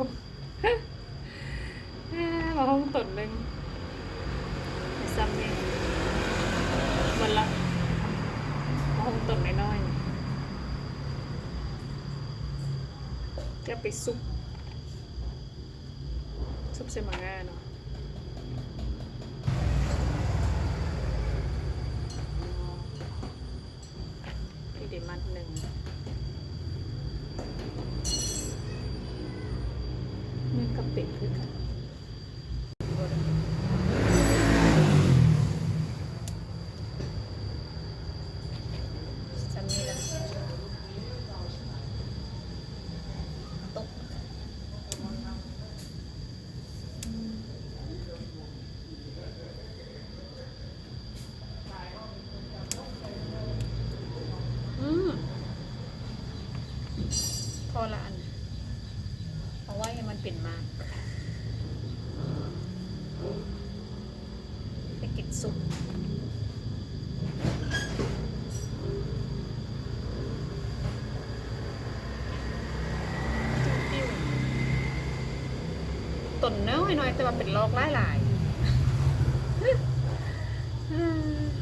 ມາຫ້ອງຕົນໜຶ່ງ ໄປຊ້ຳນີ້ ໝົດລະ ມາຫ້ອງຕົນນ້ອຍໆ ຈະໄປຊຸບ ຊຸບໃສ່ໝາກງາເນາະ. ນີ້ເດ ມັດໜຶ່ງ ມັນກະເປັນຄືກັນ ສ່ຳນີ້ລະ ຕົກ ອືມ. ພໍລະອັນ ເອົາໄວ້ໃຫ້ມັນເປັນໝາກ ໄປກິນຊຸບ. ຕົນນ້ອຍໆ ແຕ່ວ່າເປັນລອກຫຼາຍໆ.